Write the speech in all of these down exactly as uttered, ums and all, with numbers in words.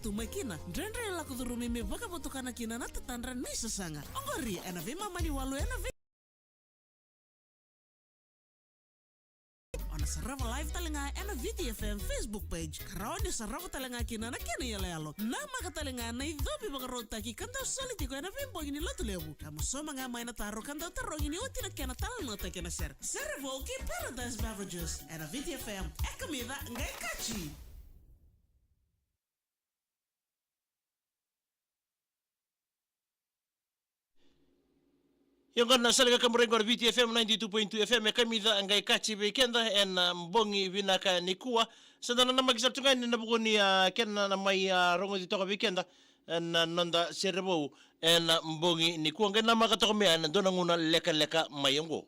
tu mai kina. Dredre e lako curumi me vakavotukana kina na tatadra ni sasaga. Oqori ena veimama ni walu ena vei O na sarava live tale ga ena Viti F M Facebook page. Ka rawa ni o sarava tale ga kina na kena iyaloyalo. Namaka tale ga na icovi vakarautaki ka dau soli tiko ena veibogi ni Lotulevu. Ka mosoma ga mai na taro ka dau tarogi ni oti na kena talanoataki ena sere. Sere vou kei Paradise Beverages ena Viti F M. E kamica qai kaci. Ia oqo na sala ka kaburaki oqo na Viti F M ninety-two point two F M, e kamica qai kaci vei keda ena bogi vinaka nikua. Sa da nanamaki sara tu ga yani ena vuku ni, a, kena na mai, a, rogoci toka vei keda ena noda sere vou ena bogi nikua. Qai namaka toka mai ena dua na gauna lekaleka mai oqo.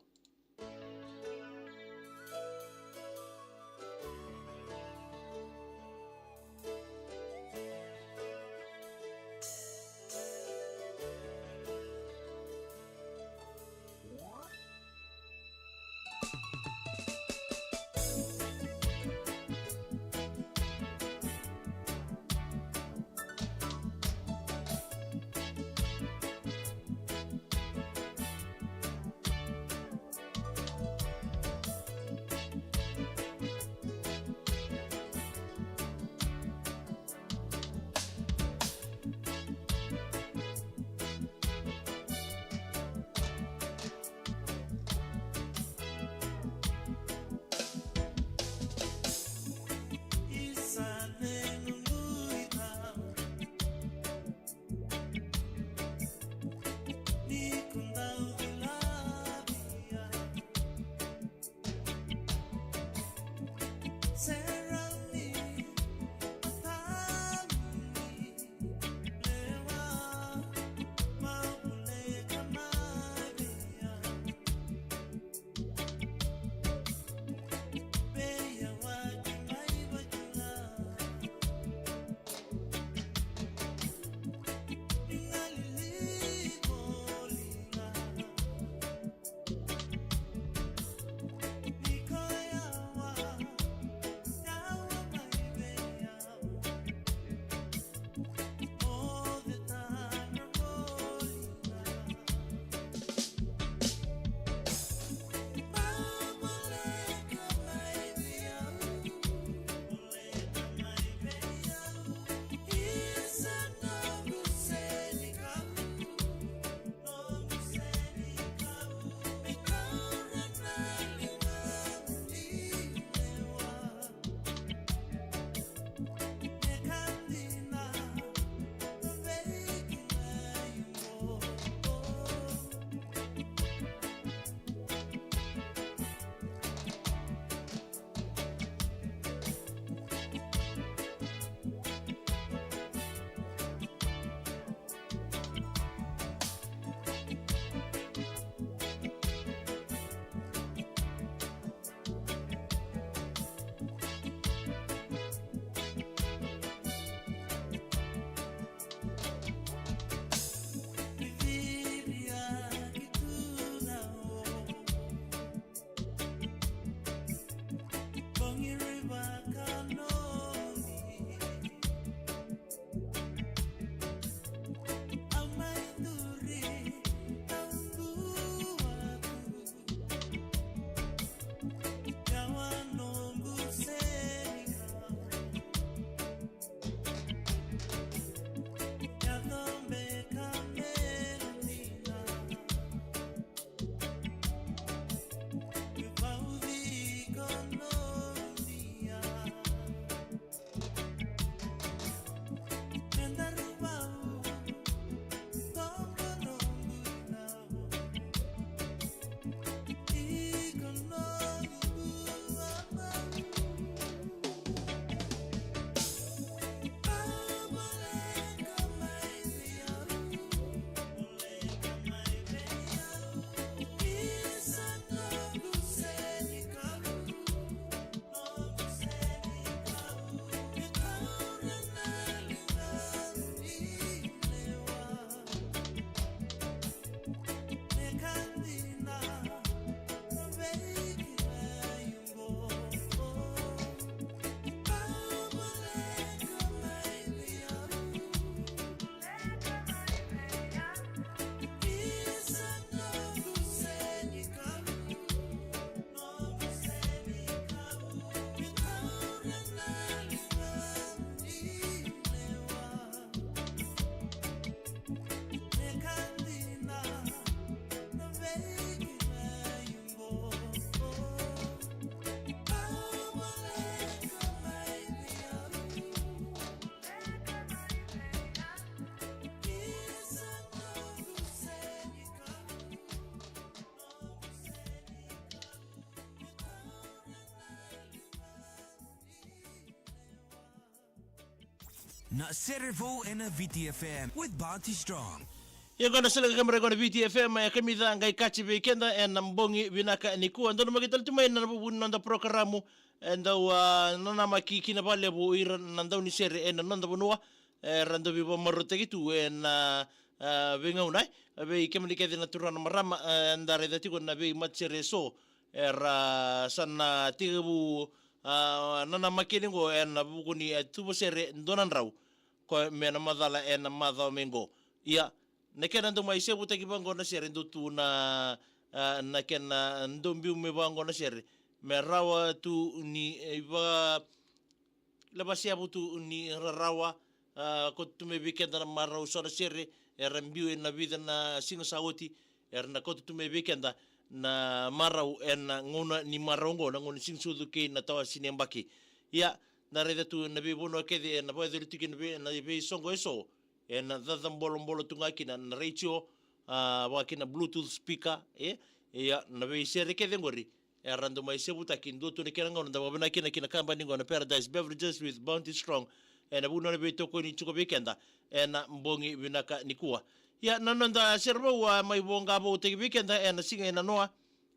Na Sere Vou ena V T F M with Bounty Strong. Ia qo na sele ka kemera qo na V T F M, e kamica qai kaci vei keda ena bogi vinaka nikua. Donu maki tale tu mai na vuvu ni noda porokaramu, e dau, a, nanamaki kina vakalevu ira na dau ni sere ena noda vanua, e, ra dau veivakamarautaki tu ena, a, veigauna, e, vei kemuni kece na turaga na marama, e, da raica tiko na veimatasere eso, era sa na tekivu, a, nanamaki yani qo ena vuku ni, e, tuva sere dua na drau, koya me na macala ena macawa mai qo. Ia, na kena dau mai sevutaki vaqo na sere, dau tu na, a, na kena dau biu mai vaqo na sere, me rawa tu ni, e, va, leva sevu tu ni rarawa, a, koto tu mai vei keda na marau so na sere era biu ena vica na siga sa oti, era na koto tu mai vei keda na marau ena gauna ni marau qo, na gauna ni Siga ni Sucu kei na tawase ni yabaki. Ia, na raica tu na veivanua kece ena vakayacori tu kina vei, na veisoqo eso, ena cacabolobolo tu ga kina na retio, a, vaka kina Bluetooth speaker, e, ia, na veisere kece qori, era dau mai sevutaki, dua tu na kena gauna da vakavinaka kina ki na kabani qo na Paradise Beverages with Bounty Strong, ena vuku ni nona veitokoni tiko vei keda ena bogi vinaka nikua. Ia, na noda sere vou, a, mai voqa voutaki vei keda ena siga e nanoa,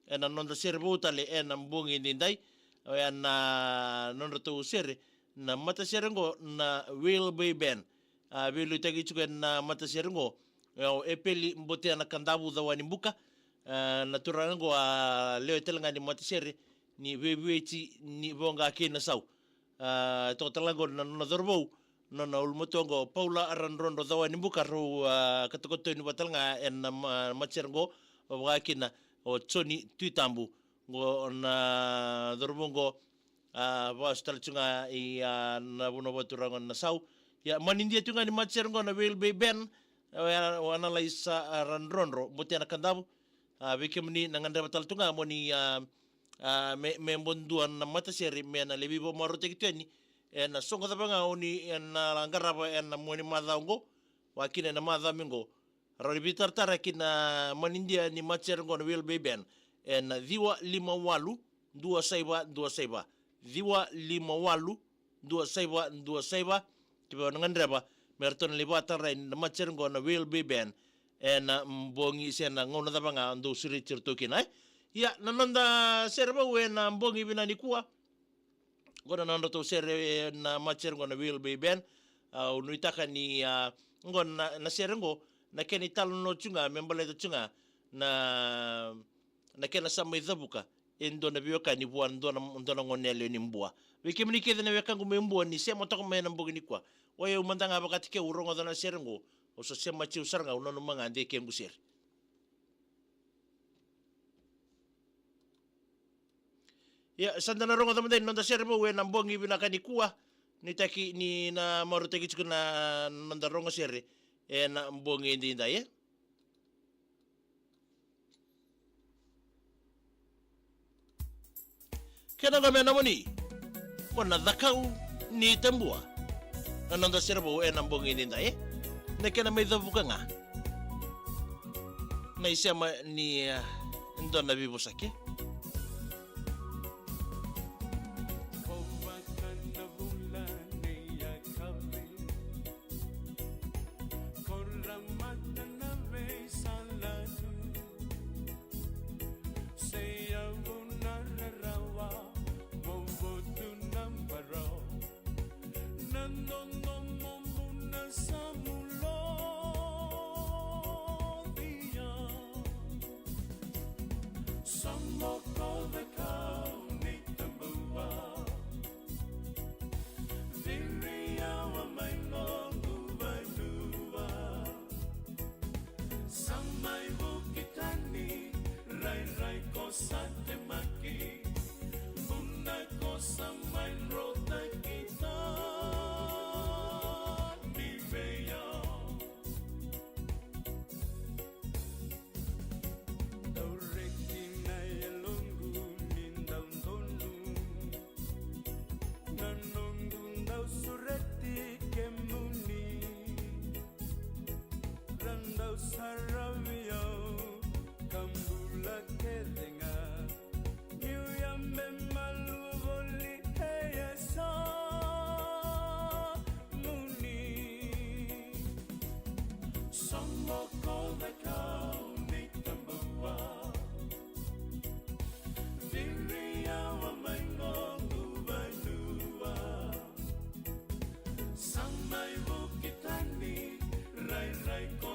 ena noda sere vou tale ena bogi edaidai, ena nodratou sere na matasere qo na Whale Bay Band. A, veiliutaki tiko ena matasere qo, e, o Epeli Botea na Kadavu Cawanibuka, a, na turaga qo a lewe tale ga ni matasere ni veivueti ni voqa kei na sau. A, toka tale ga qo na nona cauravou, nona ulumatua qo Paula Radrodro Cawanibuka, rau, a, katokatoni vata tale ga ena ma-, matasere qo, vaka kina o Joni Tuitabu, qo na cauravou qo, a, vasu tale tu ga i, a, na vanua vakaturaga na sau. Ia, manidia tu ga ni matasere qo na Whale Bay Band, o ya, o Analaisa, a, Radrodro Botea na Kadavu. A, vei kemuni na gadreva tale tu ga mo ni, a, a, me, me bau dua na matasere me na lai veivakamarautaki tu yani ena soqo cava ga o ni na qarava ena mua ni macawa qo, vaka kina ena macawa mai qo. Rawa ni veitaratara ki na manidia ni matasere qo na Whale Bay Band ena ciwa lima walu dua saiva dua saiva, ciwa lima walu dua saiva dua saiva. Kevaka o na gadreva me ratou na lai vakatarai na matasere qo na Whale Bay Band ena bogi se na gauna cava ga dou sureti iratou kina, e. Ia, na noda sere vou ena bogi vinaka nikua, qo na nodratou sere, e, na matasere qo na Whale Bay Band. A, au nuitaka ni, a, qo na, na sere qo, na kena italanoa tu ga me baleta tu ga na, na kena sa mai cavuka e dua na veiwekani vua na dua na, dua na gone yalewa ni Bua. Vei kemuni kece na wekaqu mai Bua ni sema toka mai ena bogi nikua, o yau mada ga vakataki au rogoca na sere qo, au sa sema tiko sara ga, au nanuma ga de kequ sere. Ia, sa da na rogoca mada na noda sere vou ena bogi vinaka nikua. Nuitaki ni na marautaki tiko na noda rogo sere ena bogi edaidai, e. Kena qo me nomuni, qo na Cakau ni Tabua. Na noda sere vou ena bogi edaidai, e. Na kena mai cavuka ga na isema ni, e, dua na veivosaki.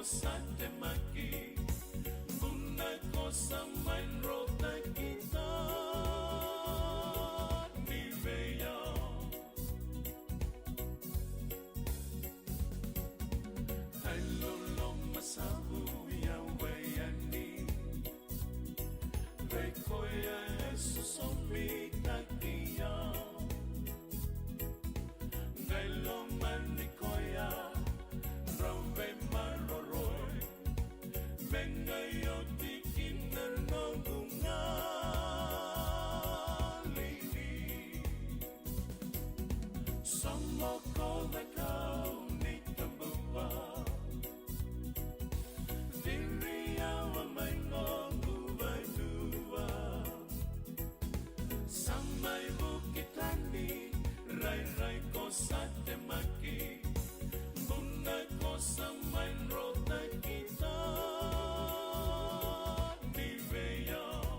Sa temaki, vuna ko sa mai rotaki tani vei au. Ai loloma sa vuya wai yani, vei koya e sosomitaki au. Qai lomani koya, rau veimaroroi, me qai oti kina noqu galili. Sa moko vei kau ni tabuva, viri au mai noqu vanua. Sa mai vuki tani, rairai ko sa temaki, vuna ko sa mai rotaki tani vei au.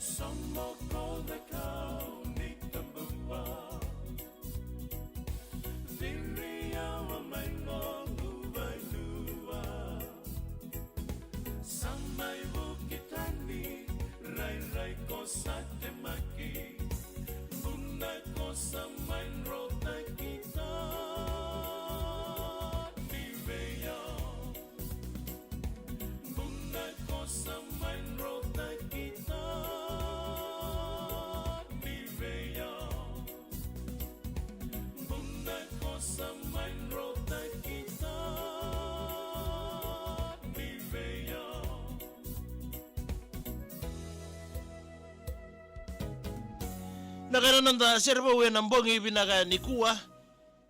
Sa moko vei kau ni tabuva, viri au mai noqu vanua. Sa mai vuki tani, rairai ko sa temaki, vuna ko sa mai rotaki tani vei au. Vuna ko sa mai rotaki tani vei au. Vuna ko sa mai rotaki tani vei au. Na kena noda sere vou ena bogi vinaka nikua.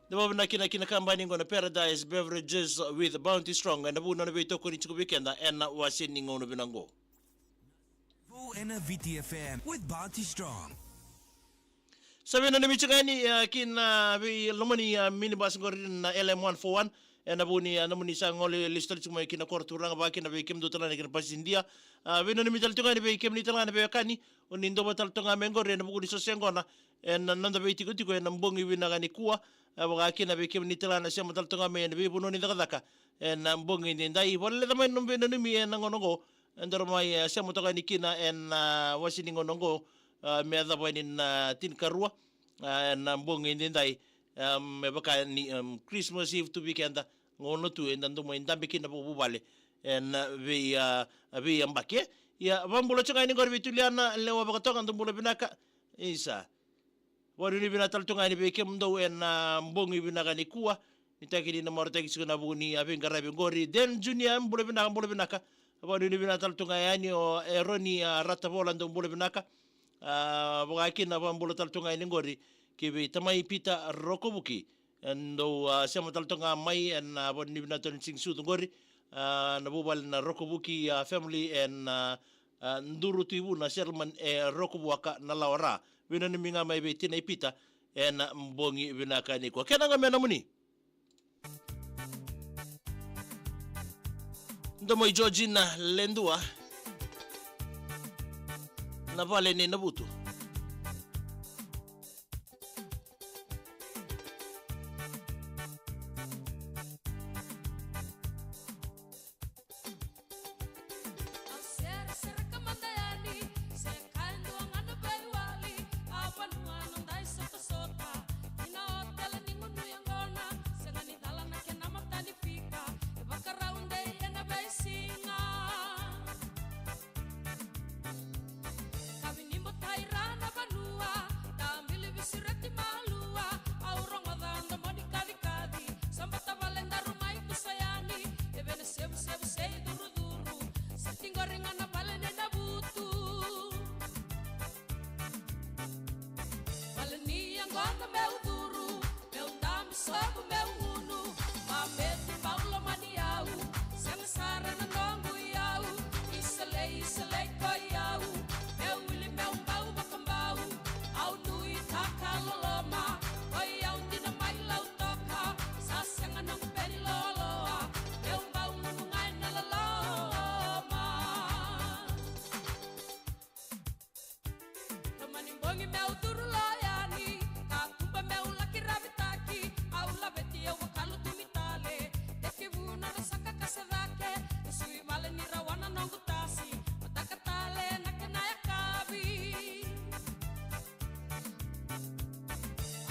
Da vakavinavinaka kina kabani qo na Paradise Beverages with Bounty Strong, ena vuku ni nona veitokoni tiko vei keda ena wase ni gauna vinaka qo. Vou ena V T F M with Bounty Strong. Sa veinanumi tiko yani, e, kina veilomani, e, minibus qori na L M one four one. Ena vuku ni, e, nomuni sa gole lesu tale tiko mai kina koro turaga, vaka kina vei kemudou tale ga na kena pasidia. A, veinanumi tale tiko yani vei kemuni tale ga na veiwekani, o ni dou vata tale toka ga mai qori ena vuku ni so se qona ena noda veitikotiko ena bogi vinaka nikua. E, vaka kina vei kemuni tale ga na sema tale toka ga mai ena veivanua ni cakacaka ena bogi edaidai. Vakalecavi mai na nomu veinanumi ena gauna oqo. E daru mai, e, sema toka yani kina ena, a, wase ni gauna oqo, a, me yacova yani na tinikarua, a, ena bogi edaidai. A, me vaka ni, a, Christmas Eve tu vei keda, gauna tu eda dau mai dabe kina vakavuvale ena vei, a, veiyabaki. Ia, vakabula tiko ga yani qori vei Tuliana Lewa Vakatoga, dou bula vinaka. Isa. Vakanuinui vinaka tale tu ga yani vei kemudou ena bogi vinaka nikua. Nuitaki ni na marautaki tiko ena vuku ni, a, veiqaravi qori. Den Junior, bula vinaka, bula vinaka. Vakanuinui vinaka tale tu ga yani o Eroni, a, Ratavola, dou bula vinaka. A, vaka kina vakabula tale tu ga yani qori ki vei tamai Pita Rokovuki. E dou, a, sema tale toka ga mai ena, a, vakanuinui vinaka tu yani Sing Sucu qori. A, na vuvale na Rokovuki, a, family ena, a, Duru Tuivuna, Settlement e Rokovuaka, Nalawa ra. Veinanumi ga mai vei tinai Pita ena bogi vinaka nikua. Kena ga me nomuni. Dou mai Georgina Ledua, na vale ni Navutu. Au seresere ka mada yani, se ka e dua ga na veiwali. A vanua noda isotasota, ina otela ni gunu yaqona. Sega ni cala na kena mata ni fika, e vakarau dei ena veisiga. Kavi ni botai ra Meu curu lo yani, katuba meu laki ravitaki, au laveti au vakalu tumi tale, tekivu na rasaka kasa cake, e sui vale ni rawa na noqu tasi, mataka tale na kena yakavi.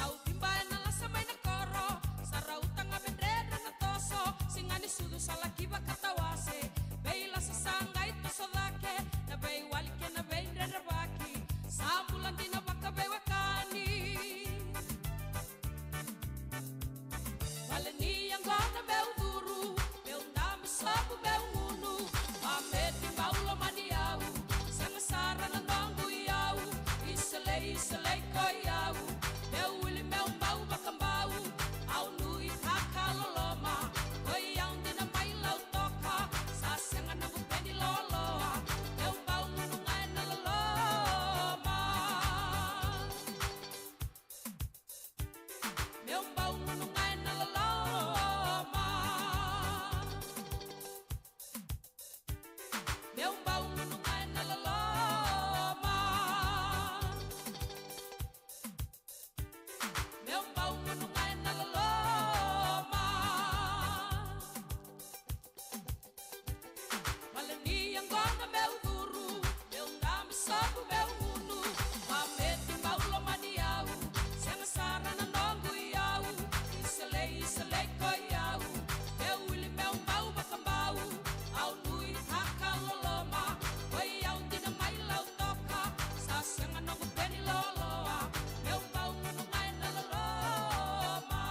Au tiba ena lasa mai na koro, sa rauta ga vedredre na toso, siga ni sucu sa laki vakatawase, vei lasa sa qai toso cake, na veiwali kei na veidredrevaki, sa bula dina vakaveiwekani. Vale ni yaqona meu curu, meu dabe sobu meu gunu, vameti bau lomani au, sega sara na noqu iyau, isolei, isolei ko iyau, meu wili meu bau vakabau, au nuitaka loloma, ko iyau dina mai Lautoka, sa sega noqu peni loloa, meu bau gunu ga ena loloma. Meu bau gunu ga ena loloma. Meu bau gunu ga ena loloma. Meu bau gunu ga ena loloma. Vale ni yaqona meu curu, meu dabe sobu meu gunu, vameti bau lomani au, sega sara na noqu iyau, isolei, isolei ko iyau, meu wili meu bau vakabau, au nuitaka loloma, ko iyau dina mai Lautoka, sa sega noqu peni loloa, meu bau gunu ga ena loloma.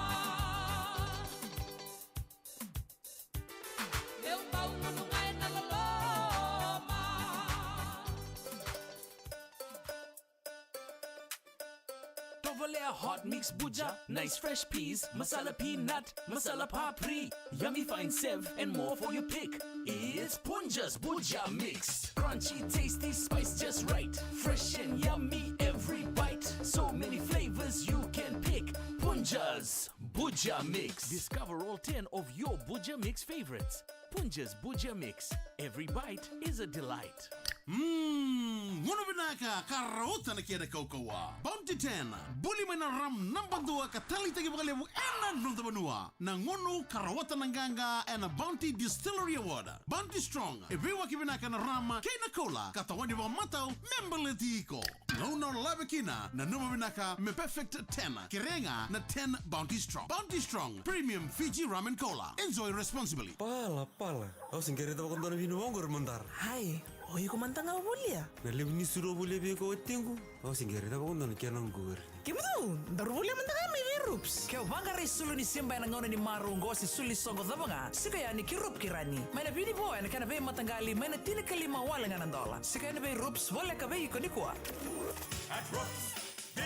Meu bau gunu ga ena loloma. Tovolea hot mix buja, nice fresh peas, masala peanut, masala papri, yummy fine sev, and more for your pick. It's Punja's Buja Mix. Crunchy, tasty, spice just right. Fresh and yummy every bite. So many flavors you can pick. Punja's Buja Mix. Discover all ten of your Buja Mix favorites. Punja's Buja Mix. Every bite is a delight. Mm, gauna vinaka ka rauta na kena kaukauwa. Bounty ten, buli mai na rum naba dua ka taleitaki vakalevu ena noda vanua. Na gauna ka rawata na qaqa ena Bounty Distillery Award. Bounty Strong, e veiwaki vinaka na rum kei na koula, ka tawani vakamatau me baleti iko. Gauna o lave kina, nanuma vinaka me Perfect ten, kerea ga na ten Bounty Strong. Bounty Strong, premium Fiji rum and cola. Enjoy responsibly. Pala, pala. Au se qai raica vakadua na viniwai oqori madara. Ai, o iko mada ga o volia? Na levu ni suru au volia vei iko watiqu. Au se qai raica vakadua na kena oqori. Kemudou, daru volia mada ga mai vei Rups. Ke o vaqarai sulu ni siba ena gauna ni marau oqo se sulu ni soqo cava ga, siko yani ki Rup Kirani. Mai na Vinivo ena kena veimataqali mai na tinikalima wale ga na dola. Siko yani vei Rups, voleka vei iko nikua. At Rups, be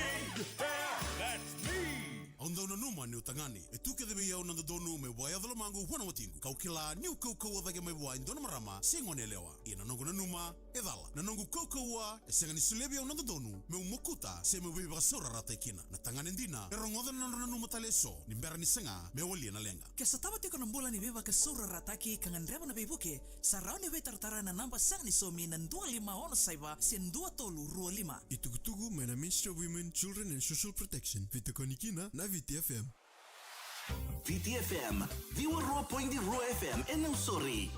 fair, that's me. Au dau nanuma niu tagane, e tu kece vei au na dodonu meu vakayaco lomaqu vua na watiqu. Kau kila niu kaukauwa cake mai vua e dua na marama se gone yalewa. Ia na noqu nanuma e cala. Na noqu kaukauwa e sega ni solia vei au na dodonu meu mokuta se meu veivakasaurarataki kina. Na tagane dina e rogoca na nodra nanuma tale eso ni bera ni saga me walia na leqa. Ke sotava tiko na bula ni veivakasaurarataki ka gadreva na veivuke, sa rawa ni veitaratara ena naba sega ni saumi na dua lima ono saiva se dua tolu rua lima. Itukutuku mai na Ministry of Women, Children and Social Protection. Veitokoni kina na Viti F M. Viti F M, ciwa rua poidi rua F M e Nausori.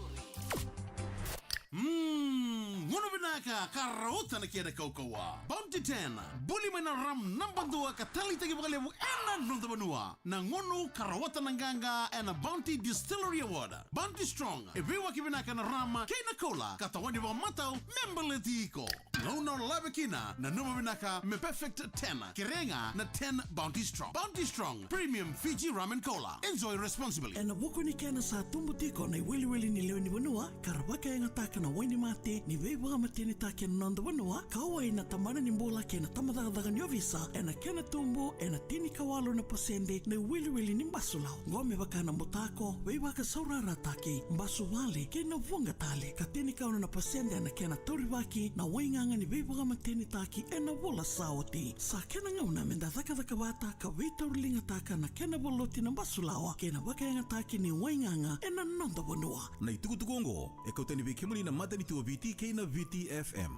Mm, gauna vinaka ka rauta na kena kaukauwa. Bounty ten, buli mai na rum naba dua ka taleitaki vakalevu ena noda vanua. Na gauna ka rawata na qaqa ena Bounty Distillery Award. Bounty Strong, e veiwaki vinaka na rum kei na koula, ka tawani vakamatau me baleti iko. Gauna o lave kina, nanuma vinaka me Perfect ten, kerea ga na ten Bounty Strong. Bounty Strong, premium Fiji rum and cola. Enjoy responsibly. Ena vuku ni kena sa tubu tiko na iwiliwili ni lewe ni vanua, ka ra vakayagataka na wai ni mate ni veivakamatenitaki ena noda vanua, kauwai na tabana ni bula kei na tabacakacaka ni ovisa, ena kena tubu ena tinikawalu na pasede na iwiliwili ni basu lau. Qo me vaka na butako, veivakasaurarataki, basu vale, kei na vuqa tale, ka tinikaono na pasede ena kena taurivaki na waigaga ni veivakamatenitaki ena vula sa oti. Sa kena gauna meda cakacaka vata ka veitauriligataka na kena valuti na basu lawa kei na vakayagataki ni waigaga ena noda vanua. Na itukutuku oqo e kau tani vei kemuni na matanitu o Viti kei na Viti F M.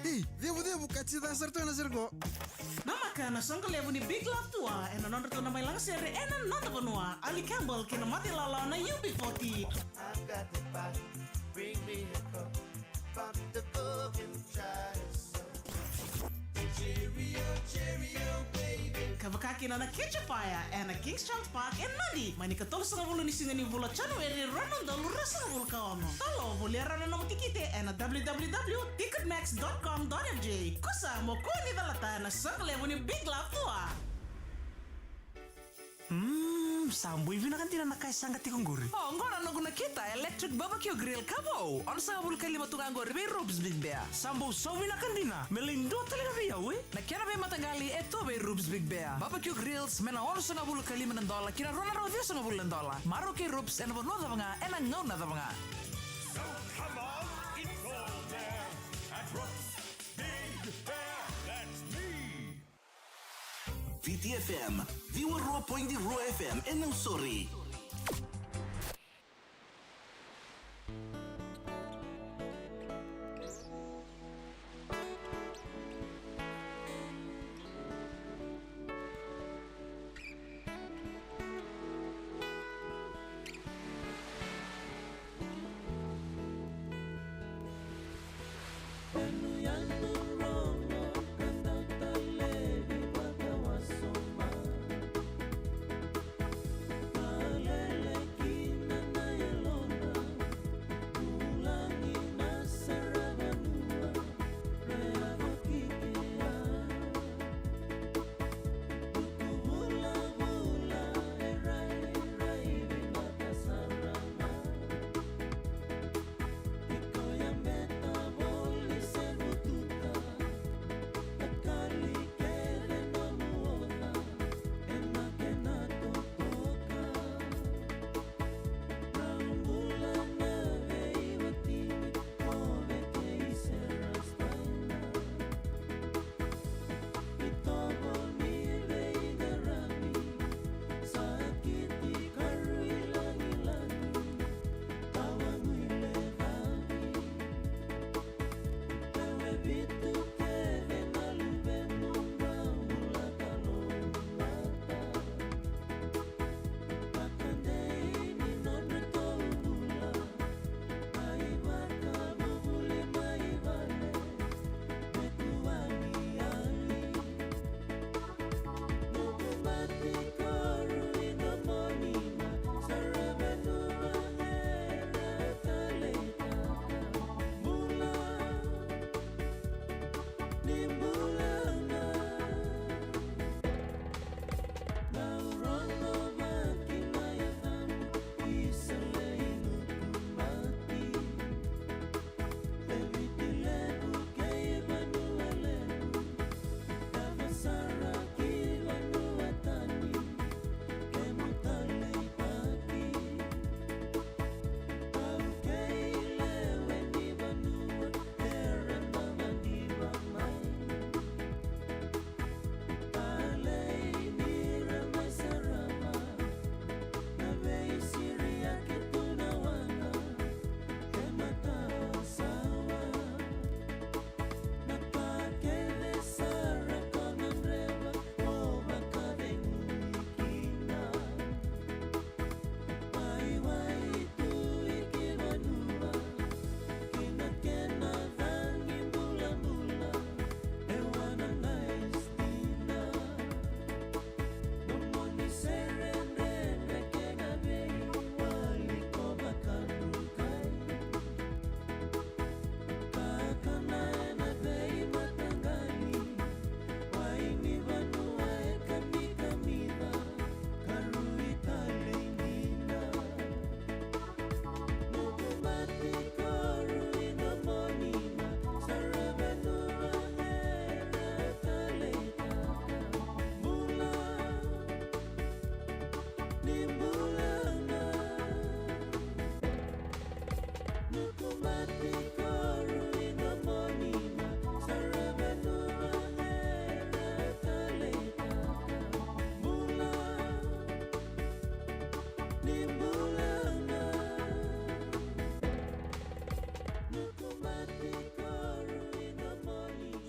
Ei, cevu, cevu. Tita sara tu ena sere qo. Namaka na soqo levu ni Big Love Tour ena nodratou na mai lagasere ena noda vanua. Ali Campbell kei na mate lala na U B forty. I've got the bottle, bring me a cup. Pop the cork and try us some. Cheerio, cheerio, baby. Ka vaka kina na Catch a Fire ena King's Child Park e Nadi, mai na ikatolusagavulu ni siga ni vula Janueri, rua na udolu ruasagavulu ka ono. Talo, volia rawa na nomu tikite ena w w w ticketmax dot com dot f j. Kusa mo kua ni calata na soqo levu ni Big Love Tour. Mm, sa boi vinaka dina na ka e saqa tiko qori. O, qo na noqu nakita Electric Barbecue Grill ka vou. Onosagavulu ka lima tu ga qori vei Rubes Big Bear. Sa bau sau vinaka dina, me lai dua tale ga vei au, e? Na kena veimataqali e tu vei Rubes Big Bear. Barbecue grills me na onosagavulu ka lima na dola ki na rua na drau ciwasagavulu na dola. Marau kei Rubes ena vanua cava ga, ena gauna cava ga. So come on, it's all there at Rubes Big Bear. That's me. Viti F M, ciwa rua poidi rua F M e Nausori.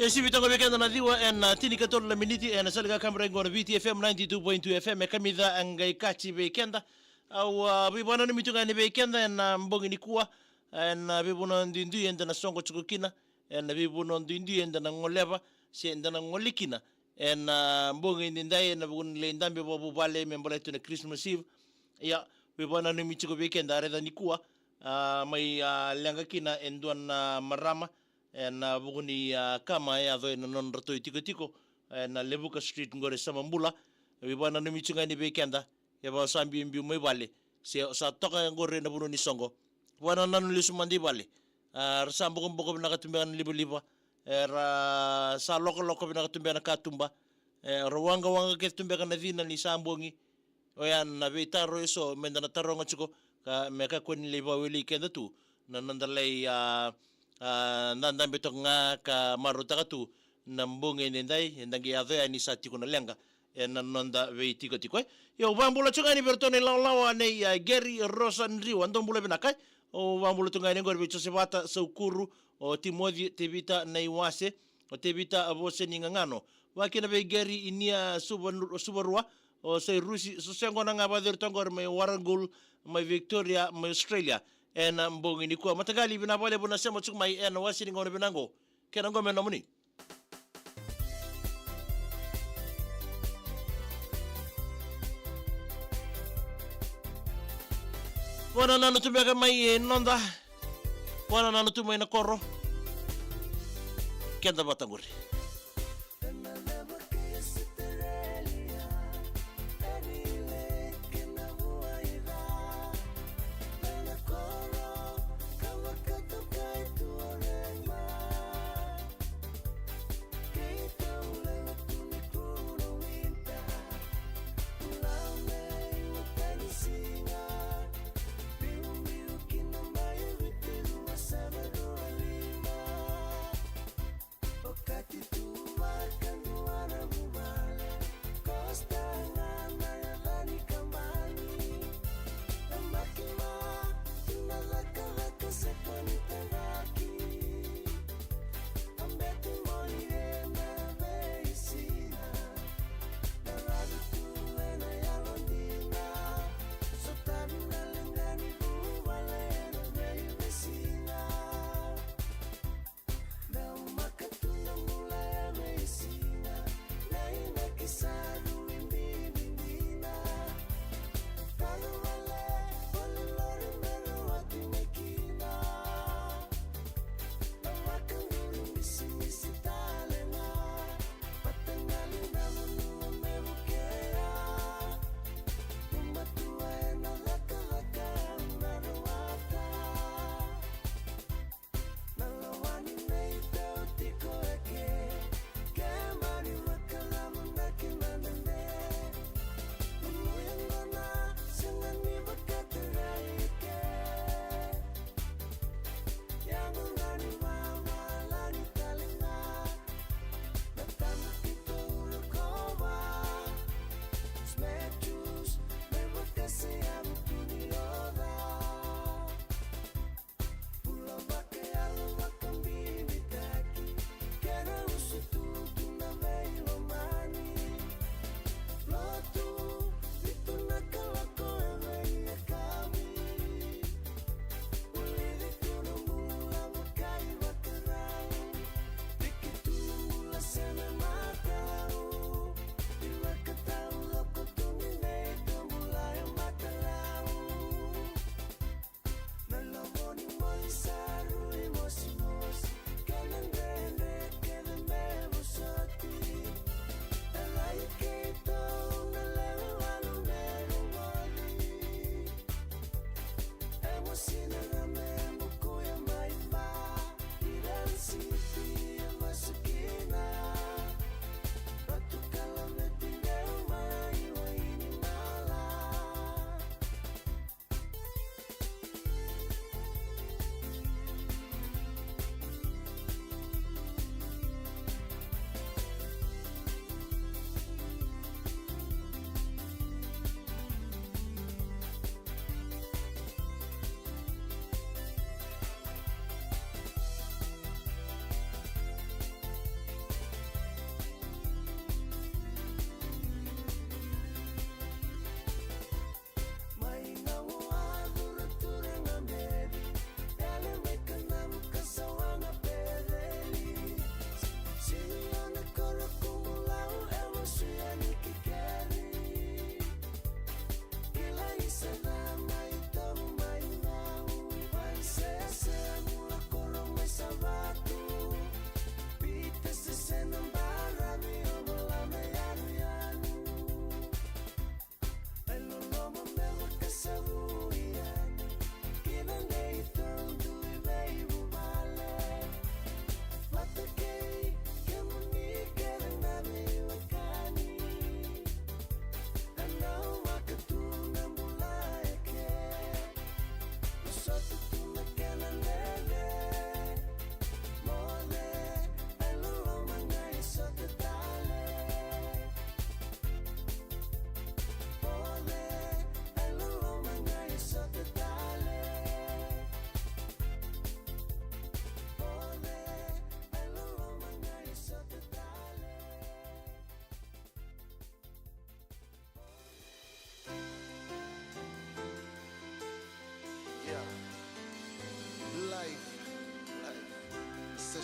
E sivi toka vei keda na ciwa ena tinikatolu na miniti ena sala ni kaburaki qo na V T F M ninety-two point two F M, e kamica e qai kati vei keda. Au, a, veivakananumi tu ga yani vei keda ena bogi nikua, ena veivanua duidui eda na soqo tiko kina, ena veivanua duidui eda na goleva se eda na gole kina ena bogi nidai, ena vuku ni lai dabe vakavuvale me baleta na Christmas Eve. Ia, veivakananumi tiko vei keda, raica nikua, a, mai, a, leqa kina e dua na marama ena vuku ni, a, kama e yaco ena nodratou itikotiko ena Levuka Street qori e Samabula. Veivakananumi tiko ga yani vei keda, kevaka o sa biubiu mai vale se o sa toka qori ena vanua ni soqo, vakanananu lesu mada i vale. A, ra sa bokoboko vinaka tu beka na livaliva, era sa lokoloko vinaka tu beka na katuba, era waqawaqa kece tu beka na cina ni sa bogi. Oya na veitaro eso meda na taroga tiko, ka me kakua ni lai vakawelei keda tu na noda lai, a, a, dadabe toka ga ka marautaka tu na bogi edaidai, eda qai yaco yani sa tiko na leqa ena noda veitikotiko, e. Ia, au vakabula tiko ga yani vei iratou na ilawalawa nei, a, Gary Rosa Driwa, dou bula vinaka, e. Au vakabula tiko ga yani qori vei Josevata Saukuru, o Timoci Tevita Naiwase, o Tevita Vose ni Gagano, vakakina vei Gary Inia Suva-, Suvarua, o Sairusi Soseqona ga, vakaceri toka qori mai Warragul, mai Victoria, mai Australia, ena bogi nikua. Mataqali, vinaka vakalevu na sema tiko mai ena wase ni gauna vinaka qo. Kena qo me nomuni. Vakanananu tu beka mai, e, noda. Vakanananu tu mai na koro. Keda vata qori.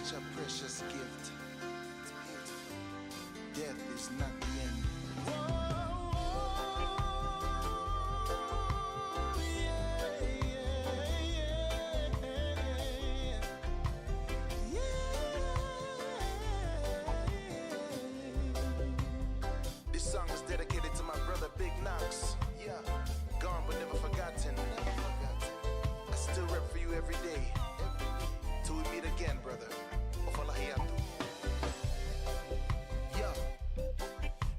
A precious gift. Death is not the end. Whoa, yeah, yeah, yeah, yeah. This song is dedicated to my brother Big Knox. Yeah. Gone but never forgotten. I still rep for you every day. Till we meet again, brother. Ofalahi atu. Yeah.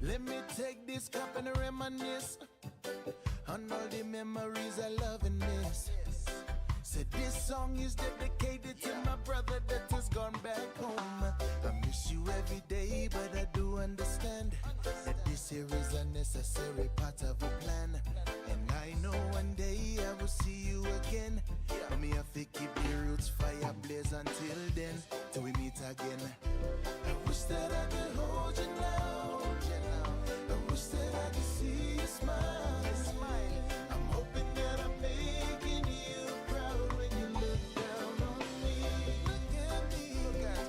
Let me take this cup and reminisce on all the memories I love and miss. Said this song is dedicated to my brother that has gone back home. I miss you every day, but I do understand that this here is a necessary part of a plan. And I know one day I will see you again. But me have to keep the roots fire blaze until then. Till we meet again. I wish that I could hold you now. I wish that I could see you smile. I'm hoping that I'm making you proud when you look down on me. Look at me.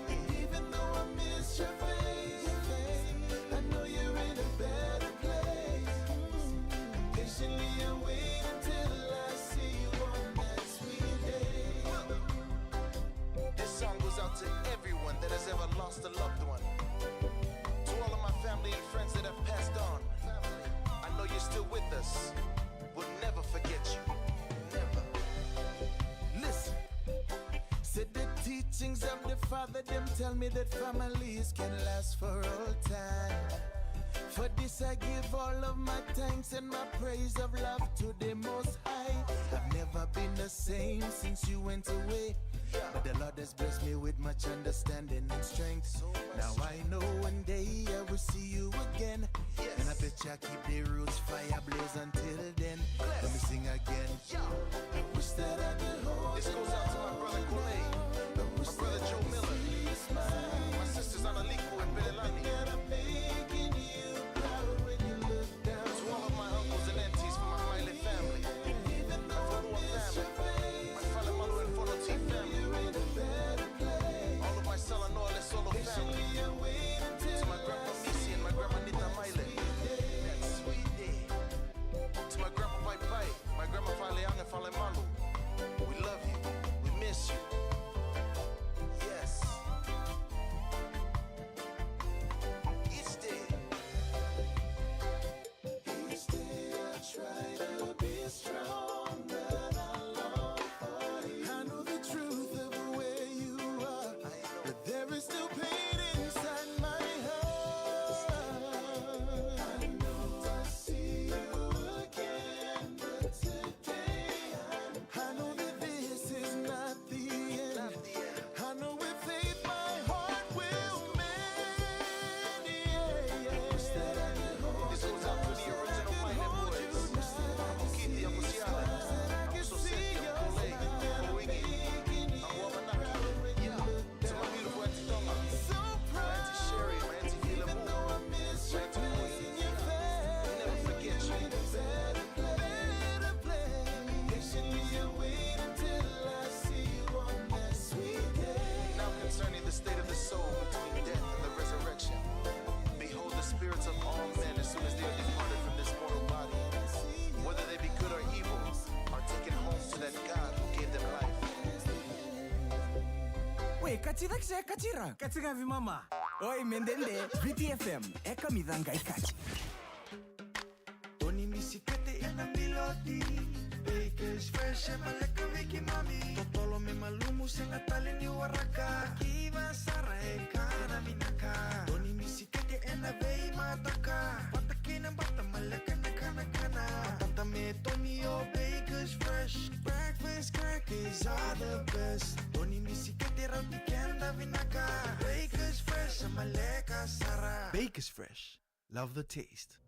And even though I miss your face, I know you're in a better place. Patiently I wait until I see you on that sweet day. This song goes out to everyone that has ever lost a loved one. To all of my family and friends that have passed on, I know you're still with us. We'll never forget you. Never. Listen. Said the teachings of the Father, them tell me that families can last for all time. For this I give all of my thanks and my praise of love to the Most High. I've never been the same since you went away. But the Lord has blessed me with much understanding and strength. Now I know one day I will see you again. And I bet you I keep the roots fire blaze until then. Let me sing again. I wish that I could hold you now. This goes out to my brother Kole, my brother Joe Miller, my sisters Analiku and Pelelani. To all of my uncles and aunties from my Maile family, my Fonua family, my Falemalu and Fonoti family, all of my Salanoa Lesolo family, to my grandpa Misi and my grandma Nita Maile. That sweet day. To my grandpa Pai Pai, my grandma Faleaga Falemalu. We love you. We miss you. Yes. Each day. Each day I try to be strong, but I long for you. I know the truth of where you are, but there is still pain inside my heart. I know I'll see you again, but today I know that this is not the end. I know with faith my heart will mend. Yeah, yeah. This goes out to the original Maile boys. Uncle Keith, Uncle Siala, Uncle Soseti, Uncle Lei, Uncle Wingy, Uncle Amanaki. Yeah. To my beautiful Auntie Tonga, my Auntie Sherry, my Auntie Filemon, my Auntie Mui. I'll never forget you. Patiently I wait until I see you on that sweet day. Now concerning the state of the soul between death and the resurrection. Behold, the spirits of all men, as soon as they are departed from this mortal body, whether they be good or evil, are taken home to that God who gave them life. Wait, kati cake se kati ra? Kati ga vei mama. Oi, me dede, Viti F M, e kamica qai kati. Dua ni misikete ena biloti, Bakers Fresh e maleka vei keimami. Totolo me malumu sega tale ni waraka, kiva sara e kana vinaka. Dua ni misikete ena veimataka, vata kei na bata maleka na kanakana. Matata me tomio, Bakers Fresh, breakfast crackers are the best. Dua ni misikete rauti keda vinaka, Bakers Fresh e maleka sara. Bakers Fresh. Love the taste.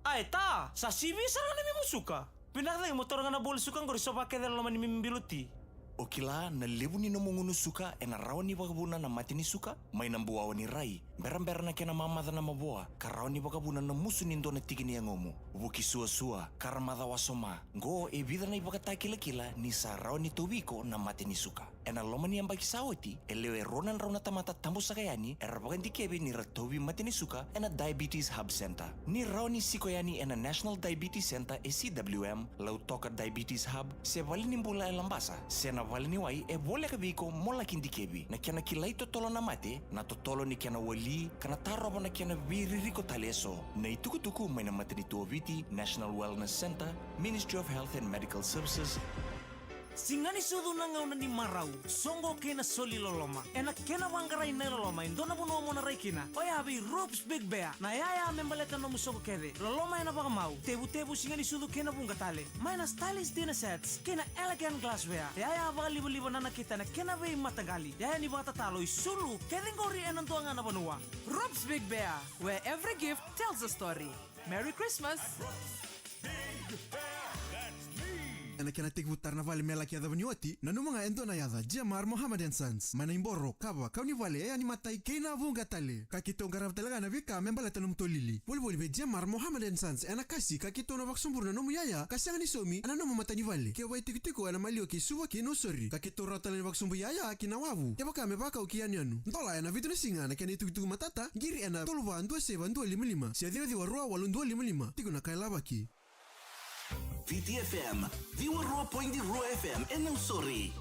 Ae ta, sa sivi sara ga na memu suka. Vinaka cake mo taura ga na bowl suka qori, sova kece e loma ni memu bilo ti. O kila na levu ni nomu gunu suka ena rawa ni vakavuna na mate ni suka mai na buawa ni rai, berabera na kena mamaca na mavoa, ka rawa ni vakavuna na musu ni dua na tiki ni yagomu, vuki suasua, ka ra maca wasoma. Qo e vica na ivakatakilakila ni sa rawa ni tauvi iko na mate ni suka. Ena loma ni yabaki sa oti, e lewe rua na drau na tamata tabu saka yani era vakadikevi ni ra tauvi mate ni suka ena Diabetes Hub Centre. Ni rawa ni siko yani ena National Diabetes Centre e C W M, Lautoka Diabetes Hub, se valenibula e Labasa, se na valeniwai e voleka vei iko mo laki dikevi. Na kena kilai totolo na mate, na totolo ni kena wali, ka na tarova na kena veiririko tale eso. Na itukutuku mai na matanitu o Viti, National Wellness Centre, Ministry of Health and Medical Services. Siga ni sucu na gauna ni marau, soqo kei na soli loloma. Ena kena vaqarai na iloloma e dua na vanua mo na rai kina, oya vei Rupes Big Bear. Na yaya me baleta na nomu soqo kece, loloma ena vakamau, tevutevu, siga ni sucu kei na vuqa tale. Mai na stylish dinner sets kei na elegant glassware. Yaya vakalivaliva na nakita na kena veimataqali. Yaya ni vakatatalo, isulu, kece qori ena dua ga na vanua. Rupes Big Bear, where every gift tells a story. Merry Christmas! Ena kena tekivu tara na vale me laki yacova ni oti, nanuma ga e dua na yaca, J M R Mohammed and Sons. Mai na iboro, kava, kau ni vale, e yani matai kei na vuqa tale. Ka keitou qarava tale ga na veika me baleta nomu tolili. Volivoli vei J M R Mohammed and Sons ena kasi, ka keitou na vakasobura na nomu yaya ka sega ni saumi ena nomu matanivale. Ke vakaitikotiko ena maliwa kei Suva kei Nausori, ka keitou rawa tale ni vakasobu yaya ki na wavu kevaka me vakau ki yanuyanu. Dola ena vitu na siga na kena itukutuku matata, qiri ena tolu va dua saiva dua lima lima se ciwa ciwa rua walu dua lima lima. Tiko na ka e lavaki. Viti F M, ciwa rua poidi rua F M e Nausori.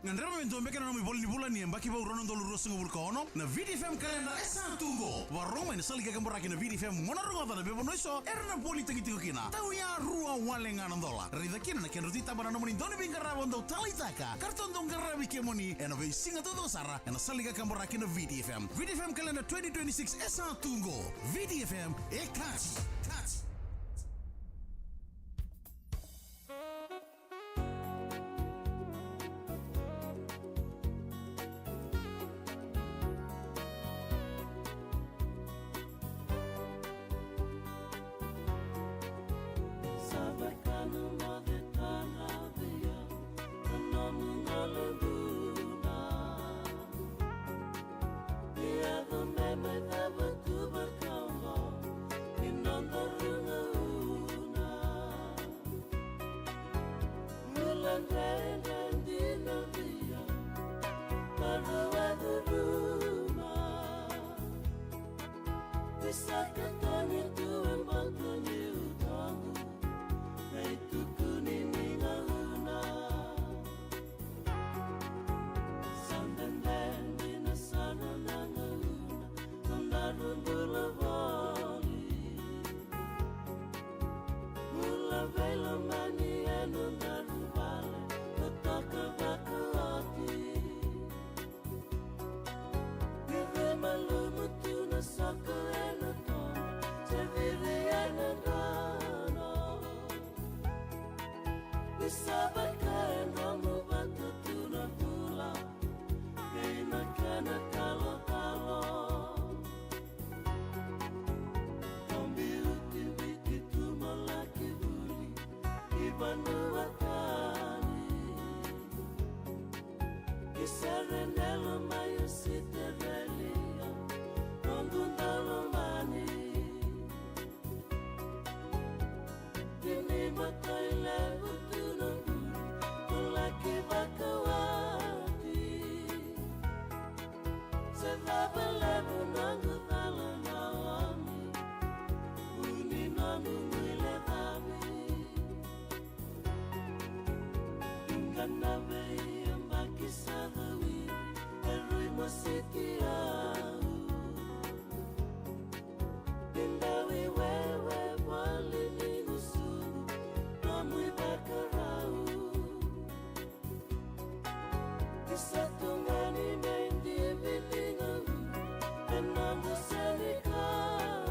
Gadreva me dua beka na nomu ivola ni vula ni yabaki vou rua na udolu ruasagavulu ka ono, na Viti F M kalenda e sa tu qo. Vakarorogo mai na sala ni kakaburaki na Viti F M, mo na rogoca na veivanua eso era na volitaki tiko kina. Tauya rua wale ga na dola. Raica kina na kedrau titaba na nomuni dauniveiqaravi o dau taleitaka. Ka ratou dau qaravi kemuni ena veisiga taucoko sara ena sala ni kakaburaki na Viti F M. Viti F M kalenda twenty twenty-six e sa tu qo. Viti F M, e kati, kati. Dredre dina via na rua curuma. Ni sa ka tani tu e bata ni utogu, na itukuni ni gauna. Sa dredre dina sara na gauna, na rua bula voli. Bula vei lomani e nodaru vale, totoka vakaoti. Viri malumu tu na soko e na tomo, se viri e na dono. Ni sa vaka e dromu vata tu na bula, kei na kena kalokalo. Au biuti Viti tu mo laki vuli i vanua tani. Ki Serenelo mai Ositerelia, noqu daulomani. Tini matai levu tu noqu, ko laki vakawati. Se cava levu noqu cala na omi, uni noqu guilecavi. Iga na veiyabaki sa cawi, e rui mositi au. Ni dau i wewe voli ni gusu, nomu ivakarau. Ni sa tu ga ni na idivi ni gauna, e noqu senikau.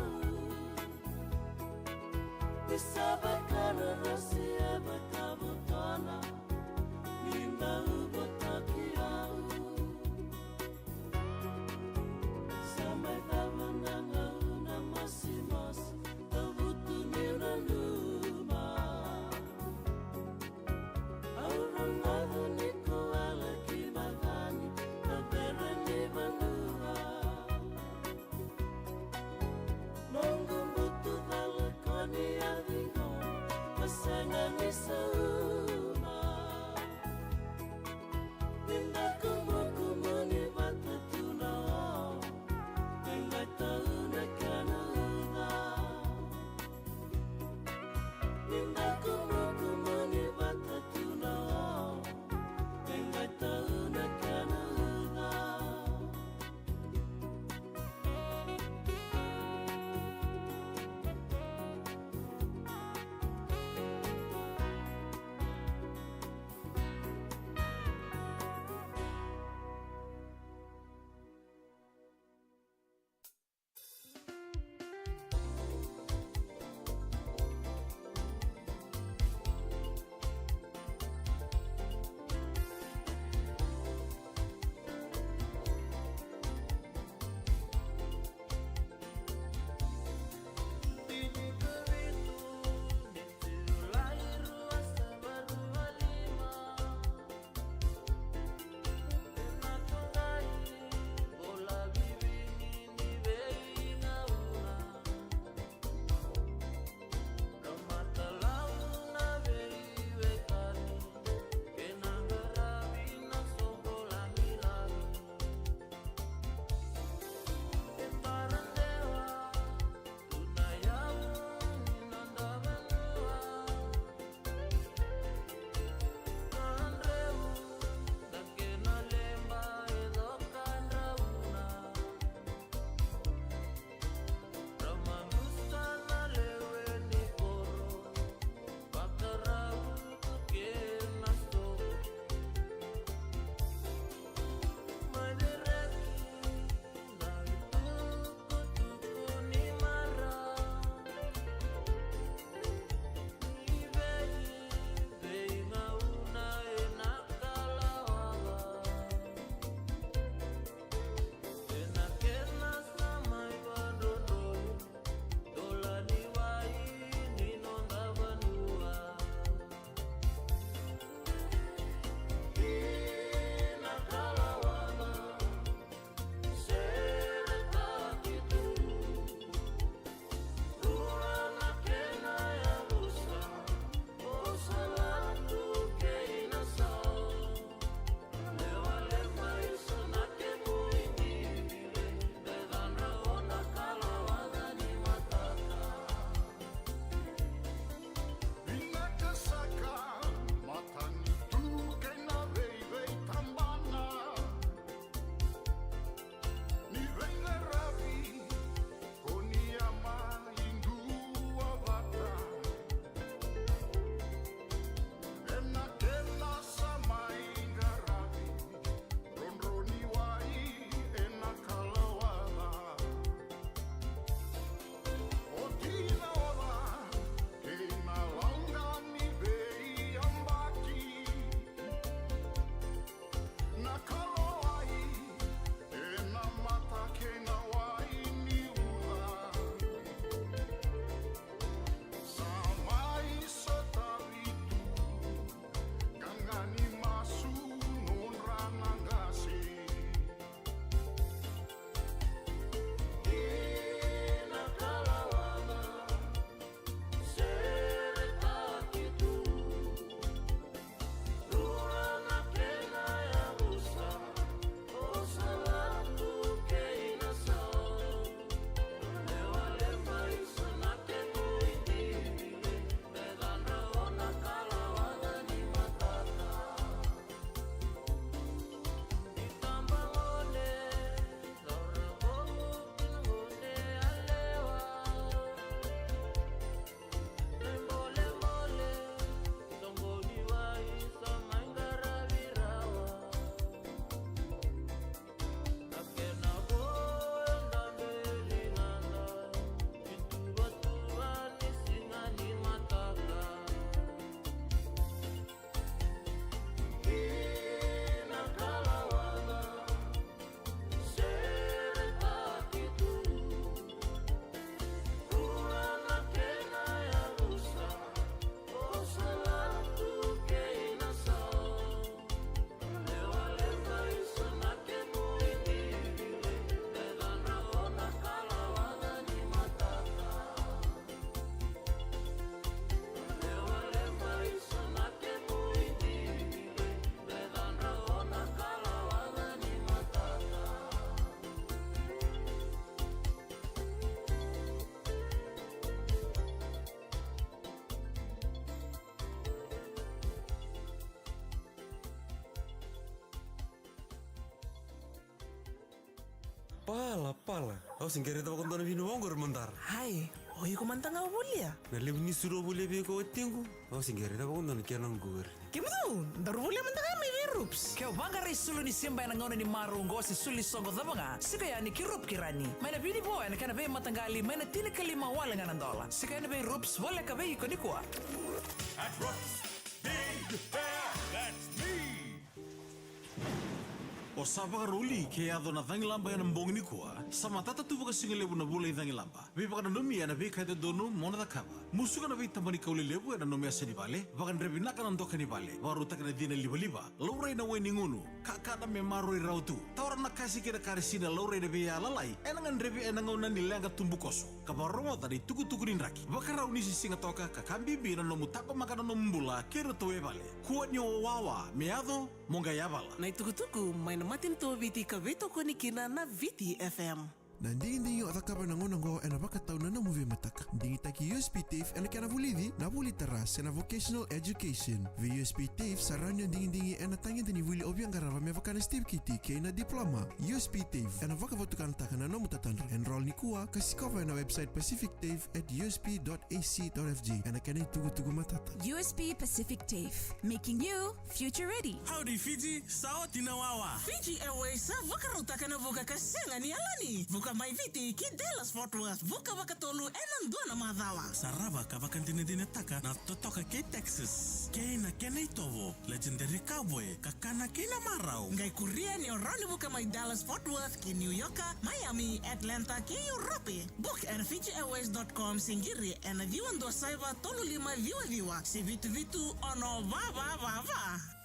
Ni sa vaka na rasi e vakavotona, ni dau votoki au. Sa mai cava na gauna masimasi, au vutu niu nanuma. Au rogoca ni ko wale ki macani, na bera ni vanua. Noqu butu cala ko ni a ciqoma, ka sega ni sauma. Pala, pala. Au se qai raica vakadua na vinivo oqori madara. Ai, o iko mada ga o volia? Na levu ni suru au volia vei iko watiqu, au se qai raica vakadua na kena oqori. Kemudou, daru volia mada ga mai vei Rups. Ke o vaqara isulu ni siba ena gauna ni marau oqo se sulu ni soqo cava ga, siko yani ki Rup Kirani. Mai na vinivo ena kena veimataqali mai na tinikalima wale ga na dola. Siko yani vei Rups, voleka vei iko nikua. At Rups Big Fair, that's me. O sa vakarau li ke yaco na cagilaba ena bogi nikua? Sa matata tu vakasigalevu na vula i cagilaba. Veivakananumi ena veika e dodonu mo na cakava. Musuka na veitabana ni kau lelevu ena nomu yasa ni vale. Vakadre vinaka na doka ni vale. Vakarautaka na cina livaliva. Laurai na wai ni gunu. Kakana me maroroi rawa tu. Taura na kasi kei na karisina, laurai na veiyalayalati ena gadrevi ena gauna ni leqa tubukoso. Ka vakarogoca na itukutuku ni draki. Vakarau ni se siga toka ka ka bibi na nomu taqomaka na nomu bula kei iratou e vale. Kua ni o wawa me yaco, mo qai yavala. Na itukutuku mai na matanitu o Viti ka veitokoni kina na Viti F M. Na digidigi o cakava ena gauna oqo ena vakatau na nomu veimataka. Digitaki U S P TAFE ena kena vulici na vuli tara se na vocational education. Vei U S P TAFE sa rawa ni o digidigi ena tagede ni vuli o via qarava me vaka na certificate kei na diploma. U S P TAFE ena vakavotukanataka na nomu tatadra. Enroll nikua ka sikova ena website pacific tafe at U S P dot A C dot F J ena kena itukutuku matata. U S P Pacific TAFE, making you future ready. Howdy Fiji, sa oti na wawa. Fiji Airways sa vakarautaka na vuka ka sega ni yalani. Vuka mai Viti ki Dallas Fort Worth, vuka vakatolu ena dua na macawa. Sarava ka vakadinadinataka na totoka kei Texas, kei na kena itovo, legendary cowboy, kakana kei na marau. Qai kuria ni o rawa ni vuka mai Dallas Fort Worth ki New York, Miami, Atlanta kei Europe. Book ena fiji airways dot com se qiri ena ciwa dua saiva tolu lima ciwa ciwa se vitu vitu ono va va va va.